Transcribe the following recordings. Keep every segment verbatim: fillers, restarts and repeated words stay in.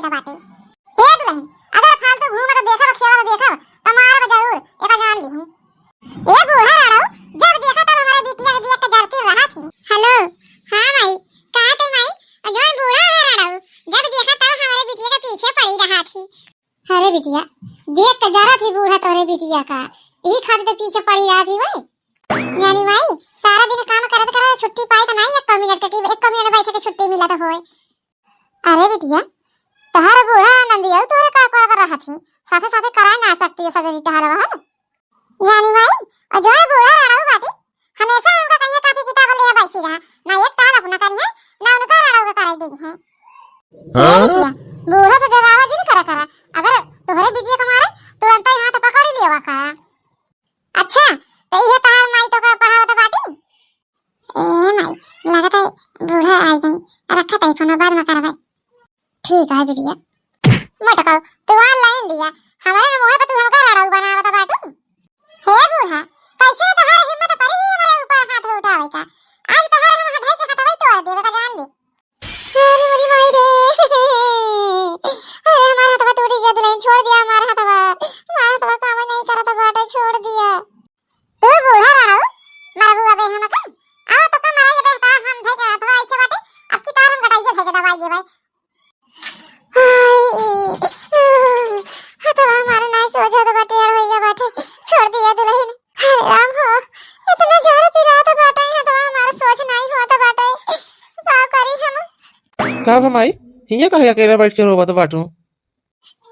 बाटे। ए दुलहिन, अगर फालतू घूमत देखब, खेलत देखब, त मारब जरूर, एका जान लिहू। ए बूढ़ा राड़ऊ, जब देखा तब हमरे बिटिया के देख के जरती रहत ही। हेलो, हाँ माई, का ते माई, जौन बूढ़ा है राड़ऊ, जब देखा तब हमरे बिटिया के पीछे पड़ी रहत ही। अरे बिटिया, देख के जरत ही बूढ़ा तोरे बिटिया का, यही खातिर तो पीछे पड़ी रहत ही वही। यानी माई, सारा दिन काम करत करत छुट्टी पाई त नाही, एक मिनट के, एक मिनट बैठे के छुट्टी मिलत होए। अरे बिटिया, तोहर बूढ़ा नंदिया तोहरे का करत रहत ही, साथे साथे कराए ना सकती है सगरी टहल वहल। यानी माई, और जो है बूढ़ा राड़ऊ बाटी, हमेशा उनका कहिए कापी किताब ले बैठी रहा, ना एक टहल अपना करिए, ना उनका राड़ऊ का कराई देई है। ए हाँ? बिटिया, बूढ़ा से डरावा जिन करा करा, अगर तोहरे बिटिया के मारे, तुरंत ही हाथ पकड़ लेवा करा। अच्छा, तो ये तहार माई तो का पढ़ावत बाटी? ए माई, लागत है बूढ़ा आई गई, रखा ताई फोन बाद में करवाई। ठीक है बिटिया। मटकाओ, तू ऑनलाइन लिया, हमारे मुंह पे तू हमका लड़ाऊ बनावत बाटू। हे बूढ़ा, कैसे तोहार हिम्मत पड़ी ही हमारे ऊपर हाथ उठावे का? आज तोहार हम हटाई के हथवा तोड़ देवे का जान ले। अरे मोरी माई रे। अरे हमार हथवा टूट गया दुल्हन, छोड़ दिया हमार हथवा। हमार हथवा काम नहीं करत बाटे, छोड़ दिया। तू बूढ़ा रहो, मरबू अबे हमका। आओ तो कम मराई अबे का हम धई के हथवा ऐसे बाटे, अब की तार हम कटाइए धई के दवाई दे भाई। हाय, हथवा हमार नहीं सोझत बाटे, अड़ भैया बाटे, छोड़ दिया दुल्हन। अरे राम हो, इतना जोर पिरात बाटे, हथवा हमार सोझ नहीं होत बाटे, का करी हम? का बा माई, हियां काहे अकेला बैठ के रोवत बाटू?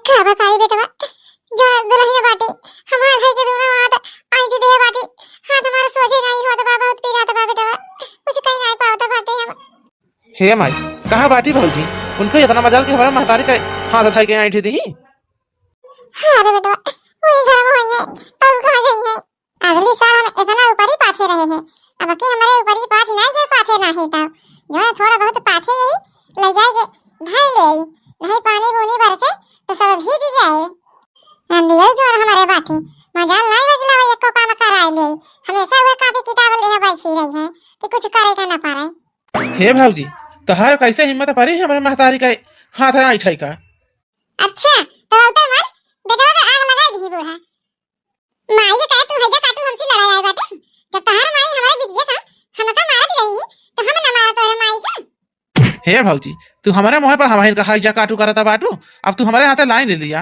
का बताई बेटवा, जो दुल्हन बाटे, हमार भाई के दोनों हाथ आंटी दे बाटे, हाथ हमार सोझे नहीं होत बा, बहुत पिरात बा बेटवा, कुछ कहीं नहीं पावत बाटे हम। हे माई, कहाँ बाटी भौजी? उनके इतना मजाल कि हमारे महतारी का हाथ उठाई के आंटी दी। हाँ रे बेटवा, वही घर में होइए, और कहाँ जाइए? अगले साल हम इतना ऊपरी पाथे रहे हैं, अब की हमारे ऊपरी पाथ नहीं गए पाथे नहीं तो, जो है थोड़ा बहुत पाथे यही ले जाएंगे, भाई ले आई, नहीं पानी बूनी बरसे तो सब भीग जाए। हम भी यही जोर हमारे बाटी, मजाल नहीं बदला हो, एको काम कराए ले, हमेशा वह कापी किताब ले बैठी रही है कि कुछ करे का ना पारे। हे भौजी, तोहार कैसे हिम्मत परी हमरे महतारी के हाथ ना उठाई का? अच्छा, तो उतर मर, बेटवा का आग लगा दी बूढ़ा। माई के कहे तू हैजा काटू हमसे लड़ाई आए बाटे। जब तोहार माई हमारे बिटिया का हमका मारत रही, तो हम ना मारत तोरे माई का। हे भौजी, तू हमारे मुंह पर हमारे का हैजा काटू करता बाटू, अब तू हमारे हाथे लाइन ले लिया।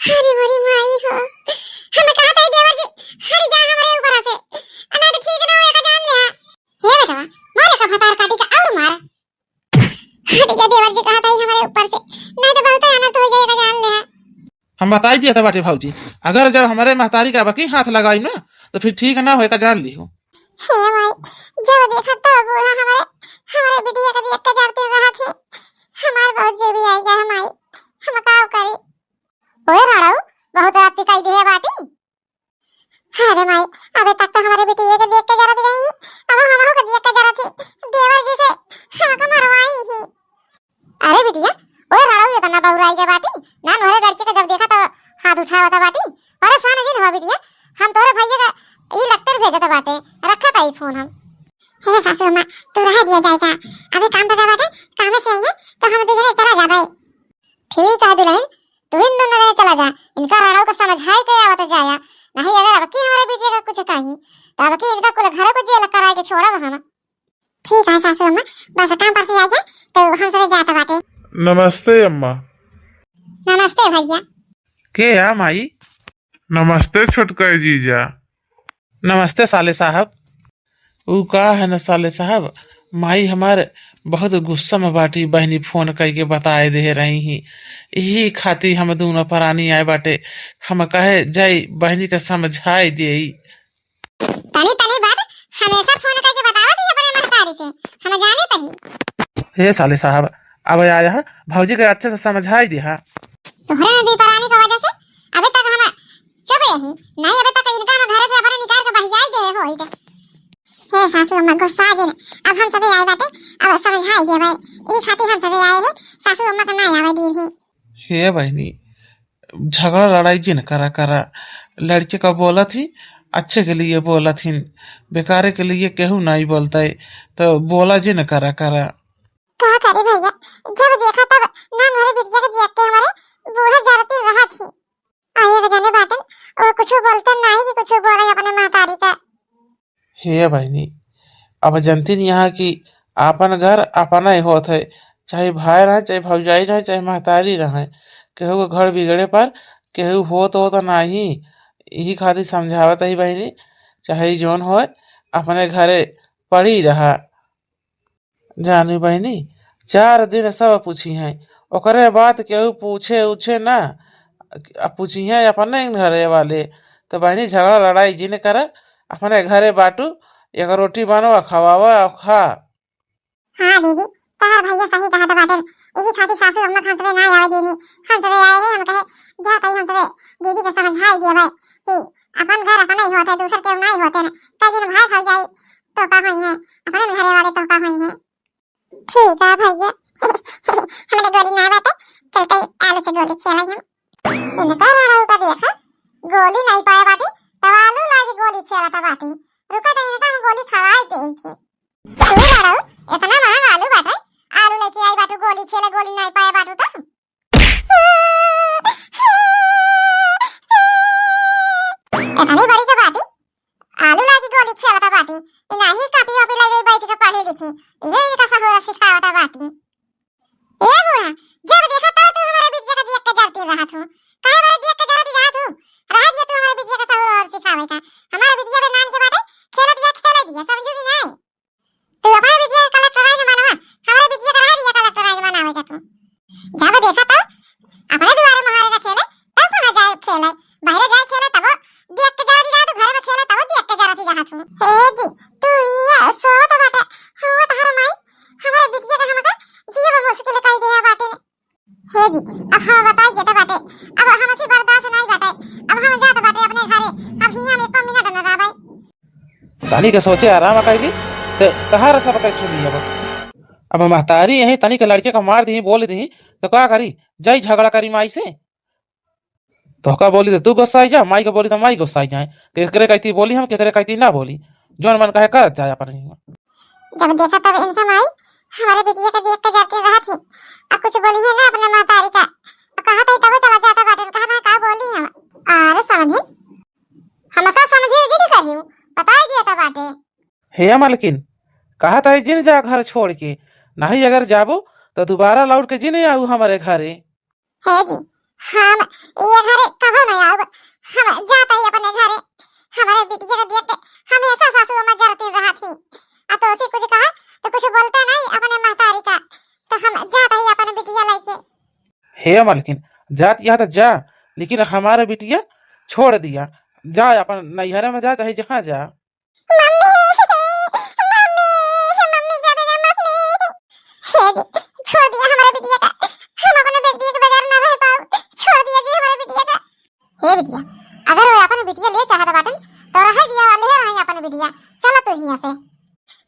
अरे मोरी माई हो, हम कहा था देवर जी, हट जा हमारे ऊपर से, अना तो ठीक ना होए का जान ले। हे बेटवा, मारे का भतार काटी का और मार। हट जा देवर जी, कहा था हमारे ऊपर से, ना तो बहुत अनर्थ हो जाएगा जान ले। हम बताई दिया था बाटे भौजी, अगर जब हमारे महतारी का बकी हाथ लगाई ना, तो फिर ठीक ना होए का जान लिहो। हे माई, जब देखा तो बूढ़ा हमारे, हमारे बिटिया के देख के जरती रहा थे, हमार बहुत जेबी आई गया है माई, हम का करी? ओए राड़ू, बहुत रात की कही दी है बाटी। अरे माई, अबे तक तो हमारे बिटिया के देख के जरत रही, अब हम के देख के जरत ही, देवर जी से हमका मरवाई ही। अरे बिटिया, ओए राड़ू इतना बौराई के बाटी, ना नोहरे लड़की के जब देखा तो हाथ उठावत बाटी। परेशान जिन हो बिटिया, हम तोरे भैया का ई लत्तर भेजत बाटे, रखत आई फोन हम। हे सासू अम्मा, तू रह दिया जाए का? अबे काम पे बाटे, काम से आई है तो हम दूसरे चला जाबे। ठीक है दुल्हन, तू इन दोनों जने चला जा, इनका राड़ू को समझाई के आवत जाया, नहीं अगर अब की हमारे बिटिया का कुछ कही, तो अब की इनका कुल घर को जेल कराए के छोड़ब हम। ठीक है सासू अम्मा, बस काम पर से आ जा, तो हम सभी जात बाटे। नमस्ते अम्मा। नमस्ते भैया। के आ माई? नमस्ते छोटका जीजा। नमस्ते साले साहब। ऊ का है न साले साहब, माई हमार बहुत गुस्सा में बाटी, बहनी फोन कई के बताए दे रही ही, यही खातिर हम दोनों परानी आए बाटे। हम कहे जाई बहनी के समझाए देई। तनी तनी बात हमेशा फोन करके बतावत ही अपने महतारी से, हम जाने तही। हे साले साहब, अब आया है, भौजी के अच्छे से समझाई दिया। तोहरे नदी परानी के वजह से अबे तक हम चुप रही, नहीं अबे तक इनका हम घर से अपने निकाल के बहियाई गए होइत। हे सासू अम्मा गुस्सा जिन, अब हम सभी आए बाटे, अब समझाई दे भाई, ई खातिर हम सभी आए हैं, सासू अम्मा का ना आवे दी ही। हे बहनी, झगड़ा लड़ाई जिन करा करा, लड़के का बोलत ही, अच्छे के लिए बोलत ही, बेकारे के लिए केहू नहीं बोलता है, तो बोला जिन करा करा। का करी भइया, जब देखा तब नानमुहरी बिटिया के देख के हमरे बूढ़ा जरती रहत ही। आ एक जने बाटन, वो कुछ बोलते नाही कि कुछ बोले अपने महतारी का। हे बहिनी, अब जनती नहीं यहाँ कि आपन घर अपना ही होत है, चाहे भाई रहे, चाहे भौजाई रहे, चाहे महतारी रहे, केहू के घर बिगड़े पर केहू होत होत नाही। यही खातिर समझावत ही बहिनी, चाहे जौन होए, अपने घरे पड़ी रहा। जानू बहिनी, चार दिन सब पूछी हैं, ओकरे बाद केहू पूछे उछे ना। अब पूछी हैं अपने घरे वाले, तो बहिनी झगड़ा लड़ाई जिन कर, अपने घरे बाटू, एक रोटी बनवा, खवावा और खा। हाँ दीदी, तोहार भैया सही कहत बाटेन। यही खातिर सासू अम्मा के हमसबे ना आवे देनी। हमसबे आए रहे, हम कहे, "जा तई हमसबे दीदी के समझाई देबे कि अपन घर अपने ही होते, दूसर केहू नहीं होते न। कई दिन भाई भौजाई तो का होई है, अपने घरे वाले तो का होई है।" ठीक है भैया, हमरे गोली ना बाटे, चलते आलू से गोली खेलाई हम। इनका रड़ऊ का देखा, गोली नहीं पाए बाटी, तब आलू लागी गोली खेलत बाटी। रुका तो इनका हम गोली खवाई दे थे। तू रड़ऊ, इतना महंगा आलू बाटे, आलू लेके आई बाटू, गोली खेले, गोली नहीं पाए बाटू तो। इतनी बड़ी के बाटी, आलू लागी गोली खेलत बाटी, ई नाही कापी वापी ले जाई बैठ के पढ़ी लिखी, ये इनका सहूर सिखावत बाटी। ए बूढ़ा, जब देखा तब तू हमारे बिटिया का देख के जरती रहत हूँ। काहे हमारे देख के जरती रहत हूँ? रह दिया तू हमारे बिटिया का सहूर और सिखावे का। हमारे बिटिया पे नान के बाटे, खेल दिया, खेल दिया, समझू कि नहीं? तू अपने बिटिया के कलेक्टराइन बनावा, हमारे बिटिया का रह दिया कलेक्टराइन बनावे का तू। जब देखा तब अपने दुआरे मोहारे का खेले, तब कहाँ जाए खेले? बाहरे जाए खेले तब देख के जरती रहत हूँ, घर में खेले तब देख के जरती रहत हूँ। हे जी, तू ये सोवत बाटे, हो तोहर माई, हमारे बिटिया का हमका जियब मुश्किल कई दिया बाटे। हे जी, अब हम बताई देते बाटे, अब हमसे बर्दाश्त नहीं बाटे, अब हम जात बाटे अपने घरे, अब हियाँ में एको मिनट न रहबै। तनी के सोचे आराम कइली, त तहार सब के सुनी अब। अब महतारी यही तनी के लड़के का मार दी, बोल दी, तो का करी? जाई झगड़ा करी माई से। तोहका बोली तो तू गुस्साई जा, माई के बोली तो माई गुस्साई जाए। केकरे कहती बोली हम, केकरे कहती ना बोली, जौन मन कहे करत जाए अपन ही। जब देखा तब इनका माई हमारे बिटिया के देख के जाती रहत ही, अब कुछ बोली है ना अपने महतारी का, अब कहा तो तब चला जाता बाटे, कहा ना का बोली हम। अरे समझी, हमका समझी जी नहीं कही, बताई दिया था बाटे। हे मलकिन, कहा था जिन जा घर छोड़ के, नहीं अगर जाबो तो दोबारा लौट के जिन आऊ हमारे घरे। हे जी, हम ये घरे कबो नहीं आउब। हम जात ही अपने घरे। हमारे बिटिया के देख के हमेशा सासू अम्मा जरती रहत ही। आ तो उसे कुछ कहा तो कुछ बोलता नहीं अपने महतारी का। तो हम जात ही अपने बिटिया लेके। हे मलकिन, जात यहाँ तो जा, लेकिन हमारे बिटिया छोड़ दिया। जा अपन नैहरे में जा, चाहे जहाँ जा। मम्मी, मम्मी, मम्मी, ज्यादा ना मम्मी। हे जी, छोड़ दिया हमारे बिटिया का। हम अपने बेटी के बगैर ना रह पाओ। छोड़ दिया जी हमारे बिटिया का। हे बिटिया, अगर वो अपन बिटिया ले चाहत बाटन, तो रह दिया वाले है रही अपन बिटिया। चला तू हियाँ से।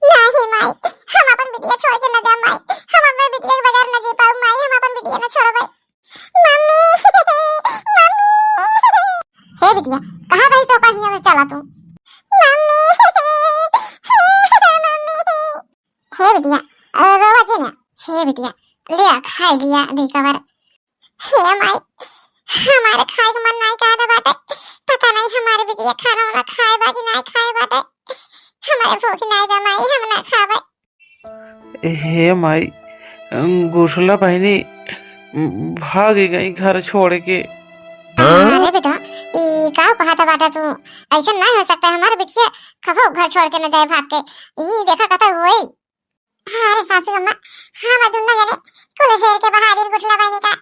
नहीं माई, हम अपन बिटिया छोड़ के न जा माई। हम अपने बिटिया के बगैर न जी पाओ माई, हम अपन बिटिया न छोड़बै। मम्मी, मम्मी। हे बिटिया, कहाँ गई तो कहीं में चला तू? मम्मी, मम्मी। हे बिटिया, अ, रोवा जी ना। हे बिटिया, ले आ, खाई लिया, दे कवर। हे माई, हमारे खाए के मन नहीं कहत बाटे। पता नहीं हमारे बिटिया खाना वाना खाए बा कि नहीं खाए बाटे। हमारे भूख नहीं बा माई, हम ना खावे। हे माई, गुठला बहिनी भाग गई घर छोड़ के। अरे बेटा, ई का कहत बाटा तू? ऐसा नहीं हो सकता, हमारे बिटिया कबो घर छोड़ के न जाए भाग के। ई देखा कतौ होई। अरे सासू अम्मा, हम दुन्नो जने कुल हेर के बहारिन गुठला बहिनी का।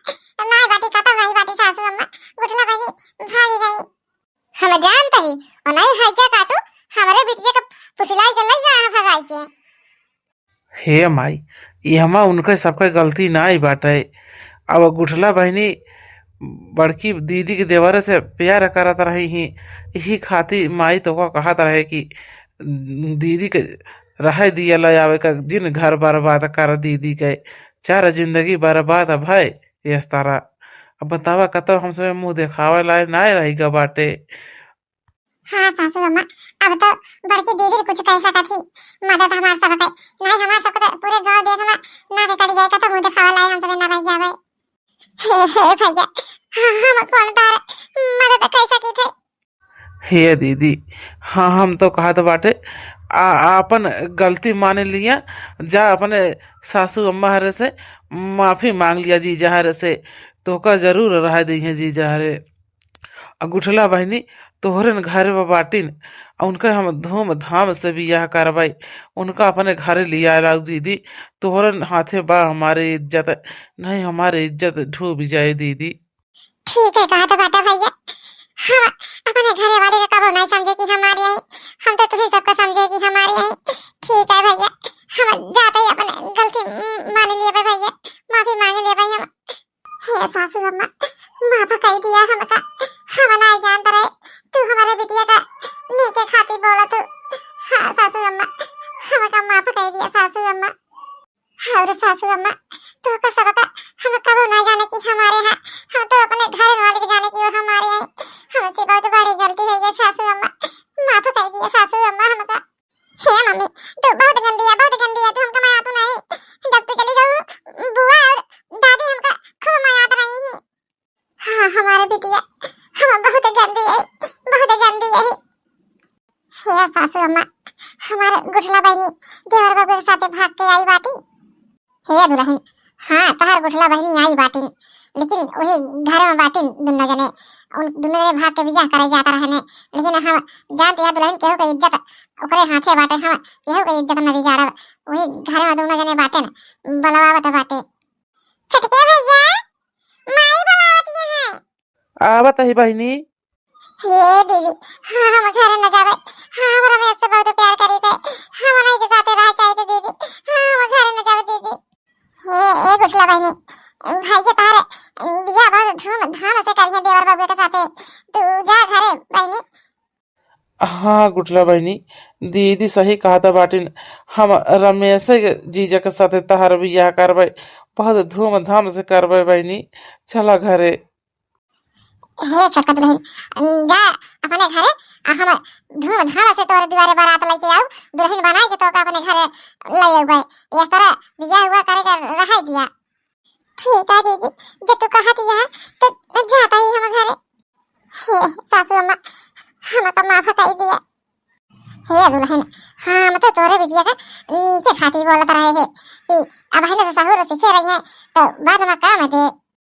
नाई बाटी, कतौ नाई बाटी सासू अम्मा, गुठला बहिनी भागी गई। हम जानत ही, और नहीं है क्या काटू, हमारे बिटिया के फुसिलाई के लई जा भगाई के। हे माई, इहमा उनके सबके गलती नाई बाटे। अब गुठला बहिनी बड़की दीदी के देवरे से प्यार करत रही ही, यही खातिर माई तोका कहत रहे कि दीदी के रहे दिया ले आवे का, जिन घर बर्बाद कर दीदी के, चार जिंदगी बर्बाद भय इस तरह। अब बतावा, कतौ हमसे मुँह देखावे लायक नाय रही ग बाटे। हाँ सासू अम्मा, अब तो बड़की दीदी कुछ कह सकत ही, मदद हमार सब के, नहीं हमार सब के पूरे गांव देश में ना तड़ी जाए का तो मुँह देखावा लाए हम सबे ना रह जावे। हे, हे भैया, हाँ, हम कौन तार मदद कैसा की थे? हे दीदी, हाँ, हम तो कहत बाटे, आ, आपन गलती मान लिया, जा अपने सासू अम्मा हरे से माफी मांग लिया जीजा हरे से, तोका जरूर रहा दी है जीजा हरे। आ गुठला बहिनी, तोहरे न घरे बा बाटिन, आ उनकर हम धूमधाम से बियाह करवाई, उनका अपने घरे लिया लाऊ दीदी, तोहरे न हाथे बा हमारे इज्जत, नहीं हमारे इज्जत डूब जाए दीदी। ठीक है, कहा तो बाटा भैया, हम अपने घरे वाले का कबो नहीं समझे कि हमारे आई, हम तो तुम्हें सबका समझे कि हमारे आई। ठीक है भैया, हम जाते ही अपने गलती मान लिए भैया, माफी मांग लिए भाई हम। हे सासू अम्मा, माफ कर दिया हमका, हम नहीं जानत रहे, तू हमारे बिटिया का नीके खातिर बोला तू। हाँ सासू अम्मा, हमका माफ कर दिया सासू अम्मा। और सासू अम्मा, तोहका सबका हम कबो ना जाने कि हमारे हैं, हम तो अपने घर वाले के जाने कि वो हमारे हैं। हमसे बहुत बड़ी गलती हो गई सासू अम्मा, माफ कर दिया सासू अम्मा हमका। हे मम्मी, तू बहुत गंदी है, बहुत गंदी है, तू हमका माया तू नहीं। जब तू चली गई बुआ और दादी हमका खूब मायात रही हैं। हाँ, हमारे बिटिया, हम बहुत गंदी है, बहुत गंदी है। हे सासू अम्मा, हमारे गुठला बहिनी देवर बाबू के साथे भाग के आई बाटी। हे दुल्हन, हाँ, तहार गुठला बहिनी आई बाटिन, लेकिन वही घर में बाटिन दुनो जने। उन दुनो जने भाग के बियाह करे जाता रहने, लेकिन हम जानते हैं दुल्हन, केहू का इज्जत ओकरे हाथे बाटे, हम केहू का इज्जत न बिगाड़ब। वही घर में दुनो जने बाटे न, बलवावत बाटे। छोटके भैया, माई बलावत है। आवत ही बहिनी। हे दीदी, हाँ, हम घर न जावे। हाँ, हम रमेश से बहुत प्यार करी थे। हम नहीं के साथे रह चाहिए दीदी। हाँ, हम घर न जावे दीदी। हे, ए गुठला बहिनी, भाई के तार बियाह बहुत धूमधाम से करिए देवर बाबू के साथे। तू जा घरे बहिनी। हाँ गुठला बहिनी, दीदी सही कहता बाटिन, हम रमेश के जीजा के साथे तहार बियाह करबे, बहुत धूमधाम से करबे बहिनी, चला घरे। हे छोटका दुल्हन, जा अपने घरे, आ हम धूमधाम से तोरे दुआरे बारात लेके आऊ, दुल्हन बनाए के तोका अपने घरे ले अउबे। इस तरह बियाह हुआ करे के रहे दिया। ठीक है दीदी, जब तू कहत यहाँ तो जाता ही हम घरे। हे सासू अम्मा, हमका माफ कर दिया। हे दुल्हन, हम तो तोरे बिटिया का नीके खातिर बोलत रहे हैं कि अब है ना तो सहूर सीखे रही है तो बाद में काम दे।